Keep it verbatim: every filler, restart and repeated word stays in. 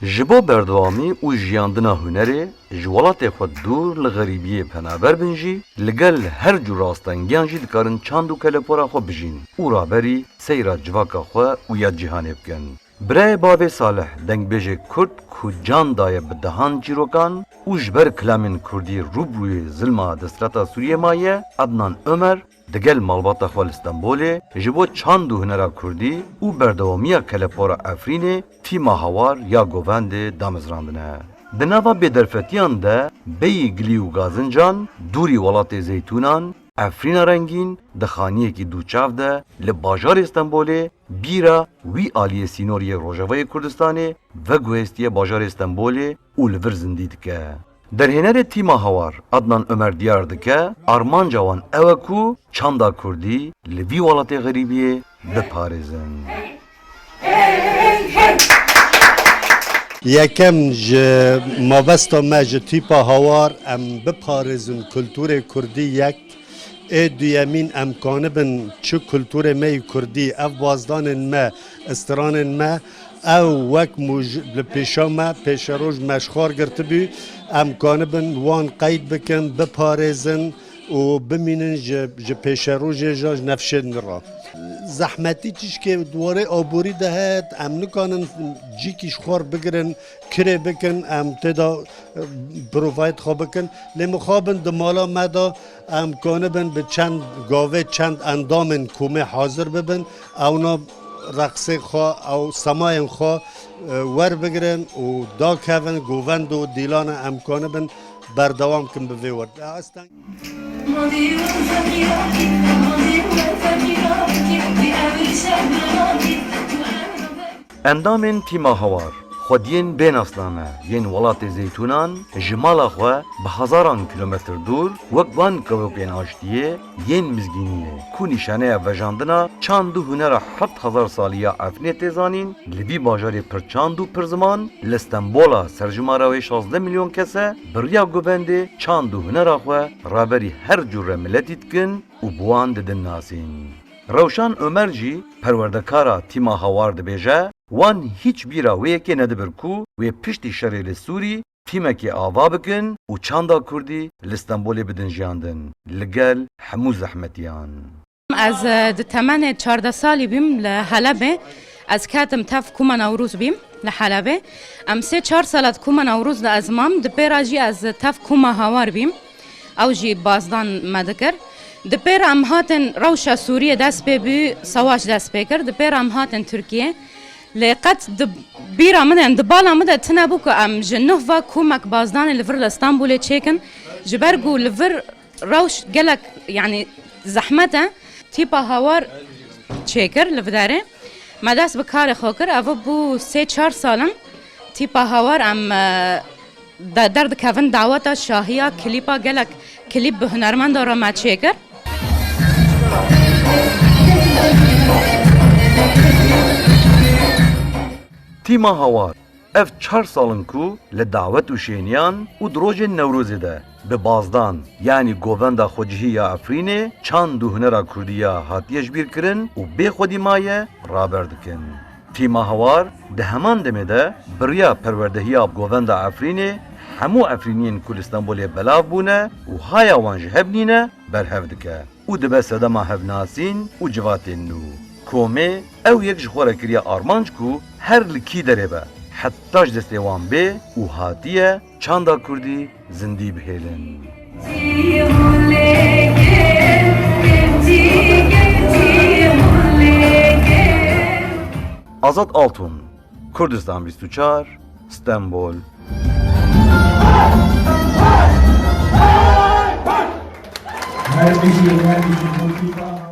Ji bo berdewamî û jiyandina hunerê, ji welatê xwe dûr li xerîbiyê penaber bin jî, li gel her cûr rastengiyan jî dikarin çand û kelepora xwe bijîn û raberî seyra civaka xwe û ya cîhanê bikin. Birayê bavê Salih, dengbêjê Kurd ku can daye bi dehan çîrokan û ji ber kilamên Kurdî rûbirûyê zilma desthilata Sûriyê maye, Adnan Omer, digel malbata xwe li Stenbolê ji bo çand û hunera Kurdî û berdewamiya kelepora Efrînê tîma hawar ya govendê damezrandine. Di nava bêderfetiyan de bêyî gilî û gazincan dûrî welatê zeytûnan, Efrîna rengîn di xaniyekî dûçav de li bajarê Stenbolê bîra wî aliyê sînoriyê Rojavayê Kurdistanê veguhêstiye bajarê Stenbolê û li vir zindî dike. Derhênerê tîma hawar Adnan Omer diyar dike, armanca wan ew e ku çanda kurdî li vî welatê xerîbiyê biparêzin. Yekem ji mabesta me, ji tîpa hawar, em biparêzin kulturê kurdî yek. Ê duyemîn, em kanibin çi kulturê me yî kurdî, ev bazdanên me, stranên me, ew wek mûj li pêşa me, pêşeroj me ji xwar girtibû, em kanibin wan qeyd bikin, biparêzin û bimînin ji, ji pêşerojê jî ji nefşên re. Zehmetî tişkê di warê aborî de heye, em nikanin cîkî ji xwar bigirin, kirê bikin, em tê de, e, provayê xwe bikin. Lê mixabin di mala me de em kanibin bi çend gavê, çend endamên komê hazir bibin, ewna reqsê xwe, ew semayên xwe, e, werbigirin û dakevin govend û dîlana em kanibin berdewam kin bi vê werte. Ez teng- Endamên tîma hawar, xwediyên bênasname yên welatê zeytûnan ji mala xwe bi hezaran kîlometr dûr, wek van kevokên aştiyê yên mizgîniyê, ku nîşaneya vejandina çand û hunera heft hezar salî ya Efrînê tê zanîn, li vî bajarê pir çand û pir ziman, li Stenbola serjimara wê şazdeh milyon kes e, bi riya govendê çand û hunera xwe raberî her cure miletî dikin û bi wan didin nasîn. Rewşan Omer jî, perwerdekara tîma hawar, dibêje, wan hîç bîra wê yekê nedibir ku wê piştî şerê li Sûrî tîmekê ava bikin û çanda kurdî li Stenbolê bidin jiyandin, li gel hemû zehmetiyan. Ez, e, di temenê çardeh salî bîm li Helebê. Ez ketim tev Kûma Newrûz bîm li Helebê. Em sê çar sala di Kûma Newrûz de ez mam. Di pê re jî ez tev Kûma Hawar bîm. Ew jî bazdan me dikir. Di pê re em hatin rewşa Sûriyê dest pê bû, sewaş dest pê kir. Di pê re em hatin Tirkiyê. Lê qet di bîra min de, di bala min de tune bû ku em ji nuh ve kûmek bazdanê li vir li Stenbolê çêkin. Ji ber ku li vir rewş gelek, yanî zehmet e. Tîpa hawar çêkir li viderê. Me dest bi karê xwe kir. Ev bû sê çar sal in. Tîpa hawar em, e, de-, derdikevin daweta şahiya klîpa, gelek klîp bi hunermenda re me çêkir. Tîma hawar. Ev çar sal in ku li dawet û şêniyan û di rojên Newrozê de bi bazdan, yanî govenda xwecihî ya Efrînê, çand û hunera kurdî ya hatiye jibîrkirin û bê xwedî maye, raber dikin. Tîma hawar di heman demê de bi riya perwerdehiya govenda Efrînê hemû Efrîniyên ku li Stenbolê belav bûne û haya wan ji hev nîne, berhev dike. Û dibe sedema hevnasîn û civatên nû. Komê ew yek ji xwe re kiriye armanc ku her li kî derê be, heta ji destê wan bê û hatiye çanda kurdî zindî bihêlin. Azad Altun, Kurdistan bîst û çar, Stenbol. Her bijî, her bijî, Mûsîfa.